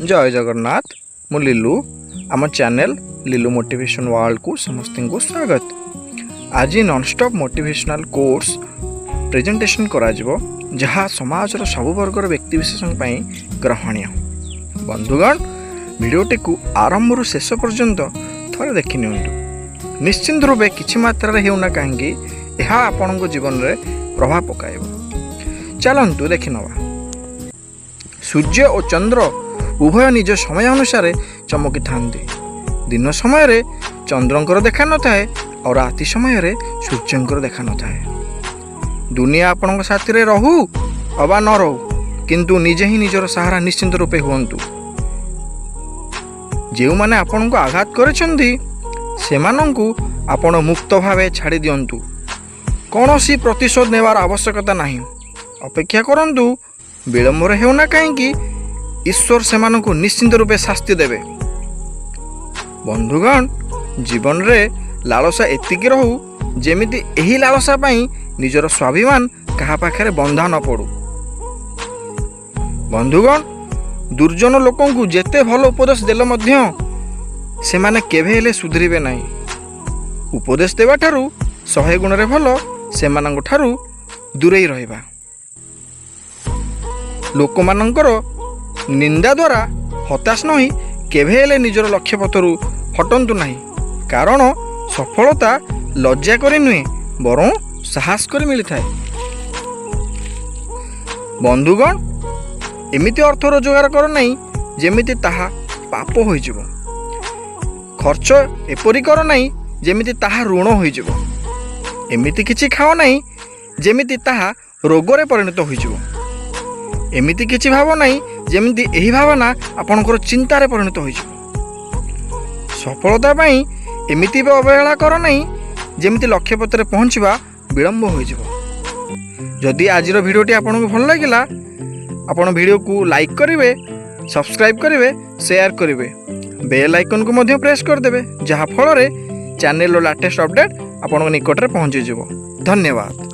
ଜୟ ଜଗନ୍ନାଥ। ମୁଁ ଲିଲୁ। ଆମ channel Lilu motivation ୱାର୍ଲଡ଼କୁ ସମସ୍ତଙ୍କୁ ସ୍ୱାଗତ। ଆଜି ନନ୍ଷ୍ଟପ୍ ମୋଟିଭେସନାଲ୍ କୋର୍ସ ପ୍ରେଜେଣ୍ଟେସନ୍ କରାଯିବ, ଯାହା ସମାଜର ସବୁ ବର୍ଗର ବ୍ୟକ୍ତିବିଶେଷଙ୍କ ପାଇଁ ଗ୍ରହଣୀୟ। ବନ୍ଧୁଗଣ, ଭିଡ଼ିଓଟିକୁ ଆରମ୍ଭରୁ ଶେଷ ପର୍ଯ୍ୟନ୍ତ ଥରେ ଦେଖିନିଅନ୍ତୁ। ନିଶ୍ଚିନ୍ତ ରୂପେ କିଛି ମାତ୍ରାରେ ହେଉନା କାହିଁକି, ଏହା ଆପଣଙ୍କ ଜୀବନରେ ପ୍ରଭାବ ପକାଇବ। ଚାଲନ୍ତୁ ଦେଖିନେବା। ସୂର୍ଯ୍ୟ ଓ ଚନ୍ଦ୍ର ଉଭୟ ନିଜ ସମୟ ଅନୁସାରେ ଚମକିଥାନ୍ତି। ଦିନ ସମୟରେ ଚନ୍ଦ୍ରଙ୍କର ଦେଖା ନଥାଏ ଆଉ ରାତି ସମୟରେ ସୂର୍ଯ୍ୟଙ୍କର ଦେଖା ନଥାଏ। ଦୁନିଆ ଆପଣଙ୍କ ସାଥିରେ ରହୁ ଅବା ନ ରହୁ, କିନ୍ତୁ ନିଜେ ହିଁ ନିଜର ସାହାରା ନିଶ୍ଚିନ୍ତ ରୂପେ ହୁଅନ୍ତୁ। ଯେଉଁମାନେ ଆପଣଙ୍କୁ ଆଘାତ କରିଛନ୍ତି, ସେମାନଙ୍କୁ ଆପଣ ମୁକ୍ତ ଭାବେ ଛାଡ଼ି ଦିଅନ୍ତୁ। କୌଣସି ପ୍ରତିଶୋଧ ନେବାର ଆବଶ୍ୟକତା ନାହିଁ। ଅପେକ୍ଷା କରନ୍ତୁ। ବିଳମ୍ବରେ ହେଉନା କାହିଁକି, ଈଶ୍ୱର ସେମାନଙ୍କୁ ନିଶ୍ଚିନ୍ତ ରୂପେ ଶାସ୍ତି ଦେବେ। ବନ୍ଧୁଗଣ, ଜୀବନରେ ଲାଳସା ଏତିକି ରହୁ, ଯେମିତି ଏହି ଲାଳସା ପାଇଁ ନିଜର ସ୍ୱାଭିମାନ କାହା ପାଖରେ ବନ୍ଧା ନ ପଡ଼ୁ। ବନ୍ଧୁଗଣ, ଦୁର୍ଜନ ଲୋକଙ୍କୁ ଯେତେ ଭଲ ଉପଦେଶ ଦେଲେ ମଧ୍ୟ ସେମାନେ କେବେ ହେଲେ ସୁଧରିବେ ନାହିଁ। ଉପଦେଶ ଦେବା ଠାରୁ 100 ଗୁଣରେ ଭଲ ସେମାନଙ୍କ ଠାରୁ ଦୂରେଇ ରହିବା। ଲୋକମାନଙ୍କର ନିନ୍ଦା ଦ୍ୱାରା ହତାଶ ନ ହୋଇ କେବେ ହେଲେ ନିଜର ଲକ୍ଷ୍ୟପଥରୁ ହଟନ୍ତୁ ନାହିଁ, କାରଣ ସଫଳତା ଲଜ୍ଜା କରି ନୁହେଁ, ବରଂ ସାହସ କରି ମିଳିଥାଏ। ବନ୍ଧୁଗଣ, ଏମିତି ଅର୍ଥ ରୋଜଗାର କର ନାହିଁ, ଯେମିତି ତାହା ପାପ ହୋଇଯିବ। ଖର୍ଚ୍ଚ ଏପରି କର ନାହିଁ, ଯେମିତି ତାହା ଋଣ ହୋଇଯିବ। ଏମିତି କିଛି ଖାଅ ନାହିଁ, ଯେମିତି ତାହା ରୋଗରେ ପରିଣତ ହୋଇଯିବ। ଏମିତି କିଛି ଭାବ ନାହିଁ, ଯେମିତି ଏହି ଭାବନା ଆପଣଙ୍କର ଚିନ୍ତାରେ ପରିଣତ ହୋଇଯିବ। ସଫଳତା ପାଇଁ ଏମିତି ବି ଅବହେଳା କର ନାହିଁ, ଯେମିତି ଲକ୍ଷ୍ୟପଥରେ ପହଞ୍ଚିବା ବିଳମ୍ବ ହୋଇଯିବ। ଯଦି ଆଜିର ଭିଡ଼ିଓଟି ଆପଣଙ୍କୁ ଭଲ ଲାଗିଲା, ଆପଣ ଭିଡ଼ିଓକୁ ଲାଇକ୍ କରିବେ, ସବସ୍କ୍ରାଇବ୍ କରିବେ, ସେୟାର କରିବେ, ବେଲ୍ ଆଇକନ୍କୁ ମଧ୍ୟ ପ୍ରେସ୍ କରିଦେବେ, ଯାହାଫଳରେ ଚ୍ୟାନେଲର ଲାଟେଷ୍ଟ ଅପଡ଼େଟ୍ ଆପଣଙ୍କ ନିକଟରେ ପହଞ୍ଚିଯିବ। ଧନ୍ୟବାଦ।